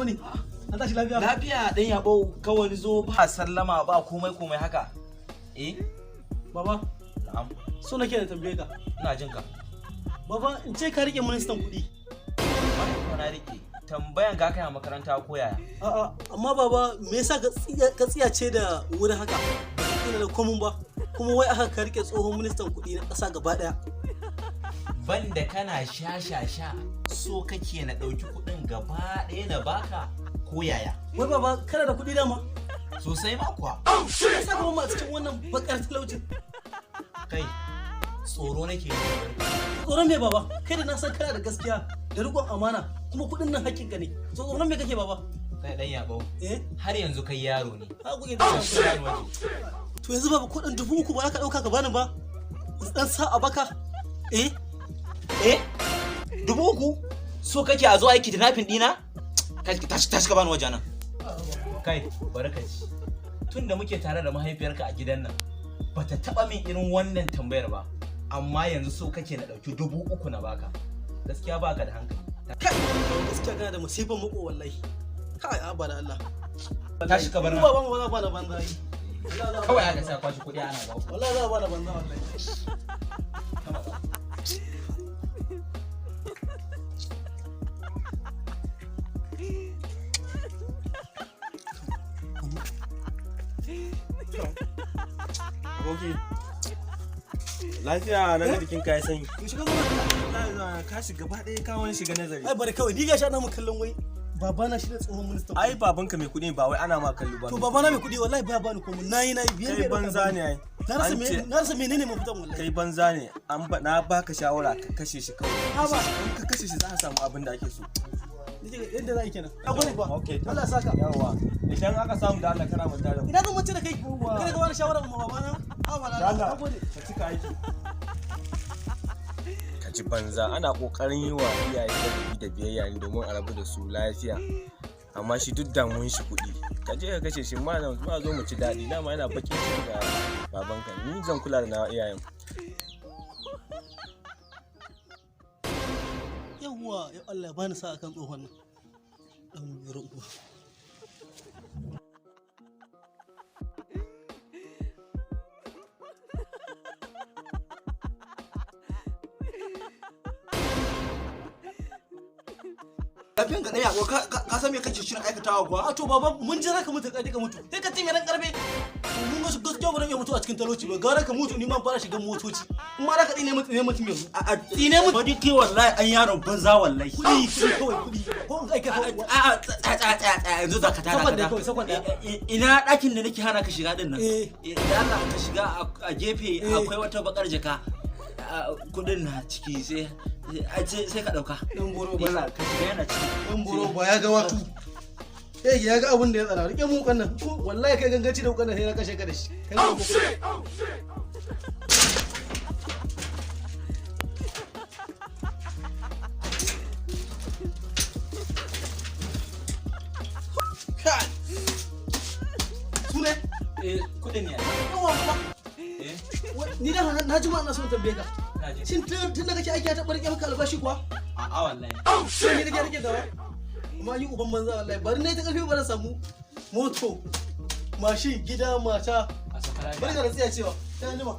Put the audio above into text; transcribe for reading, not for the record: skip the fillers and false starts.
wuni? An tashi lafiya? Lafiya dan yabo, kawai zo ba sallama ba komai komai haka. Eh? Baba, Na'am. so nake da tambaye ka. Ina jin ka. Baba, in ce ka rike ministan kuɗi. Ba na rike. Tambayan ka kai a makaranta ko yaya? A'a, amma baba, me yasa ka tsiyace da wuri haka? Ba ka tsina da komun ba. Kuma wai aka ka rike tsohon ministan kuɗi na ƙasa gaba ɗaya. Banda kana sha sha sha, so kake na ɗauki kuɗin gaba ɗaya na baka ko yaya? Wai baba, kana da kuɗi dama? Sosai ma kuwa. Me yasa ka mu a cikin wannan bakar talaucin? Kai, tsoro nake yi. Tsoron me, baba? Kai da na san kana da gaskiya da riƙon amana, kuma kuɗin nan hakkinka ne. So tsoron me kake, baba? Kai dan yabo. Eh? Har yanzu kai yaro ne. Ha kuke da To yanzu baba, kuɗin 3,000 ba za ka ɗauka ka bani ba? Dan sa a baka? Eh? Eh? 3,000? So kake a zo aiki da nafin ɗina? Kai, tashi tashi ka bani waje nan. Kai, bari ka ji. Tun da muke tare da mahaifiyarka a gidan nan, bata taba min irin wannan tambayar ba. Amma yanzu so kake na ɗauki 3,000 na baka. Gaskiya baka da hankali. Kai, gaskiya kana da masifan mako wallahi. Kai, a ba da Allah. Tashi ka bar nan. nan. Baban ba za ba da banza yi. Kawai aka sa kwashi kuɗi ana ba ku. Wallahi za ba da banza wallahi. Aboki. Lafiya na ga jikin ka ya sanyi. To shiga zuwa. Ka shiga gaba ɗaya ka wani shiga nazari. Ai bari kawai, ni gashi ana mun kallon wai babana shi ne tsohon ministan. Ai babanka mai kuɗi ba wai ana ma kallo ba. To babana mai kuɗi wallahi baya bani komai. Nayi nayi biyar Kai bai ɗauka banza bani. ne ai. Na rasa An me ce na rasa menene mafitan wallahi. Kai banza ne. An ba na baka shawara ka kashe shi kawai. Haba. In ka kashe shi za a samu abin da ake so. Nake ga yadda za a yi kenan. Ka gode fa. Okay. Allah ya saka. Yawa. Idan aka samu da Allah kana manta da mu. Ina zan mace da kai? Kada ka bani shawara ma babana. Haba Da da Allah. Allah Ka gode. ka cika aiki. Ka ji banza, ana kokarin yi wa iyaye ladabi da biyayya ne domin a rabu da su lafiya. Amma shi duk damuwan shi kuɗi. Ka je ka kashe shi ma ma zo mu ci daɗi, dama yana bakin ciki da babanka, ni zan kula da nawa iyayen. Yawwa, ya Allah ya bani sa'a kan tsohon nan. Dan biro uwa. Lafiyan ka ɗaya ko ka san me kake shirin aikatawa kuwa? A to baba, mun jira ka mutu ka ka mutu. Sai ka ce me dan karfe. To mun ga gaskiya ba zan iya mutu a cikin talauci ba. Gara ka mutu ni ma fara shigan motoci. In ma za ka tsine mutu ne mutum yanzu. A Tsine mutu. Wani ke wallahi an yaron banza wallahi. Kuɗi kuɗi kawai kuɗi. Ko in aika A a tsaya tsaya tsaya tsaya, yanzu za ka tara Sakon ka ɗaya kawai, sakon ɗaya. Ina ɗakin da nake hana ka shiga din nan. Eh. Da Allah ka shiga a gefe Eh. akwai wata bakar jaka. Kuɗin na ciki, sai sai ka ɗauka. Dan goro ba. Allah ka shiga, yana ciki. Dan boro ba ya ga watu. Eh, ya ga abin da ya tsara. Rike mu wukan nan. Ko wallahi kai ganganci da wukan nan sai na kashe ka da shi. Kai ga mu. Kai. Sune? Eh, kuɗin ne. Yawa ba. Eh, Ni da na jima ina son tambaye ka. na je. Shin tun da kake aiki ya taɓa rike maka albashi kuwa? A'a wallahi. Sai ni nake rike dawa. Amma yi uban banza wallahi. Bari na yi ta ƙarfi ba na samu moto, mashin, gida, mata. A saka lafiya. Bari ka da tsaya cewa. Sai an jima.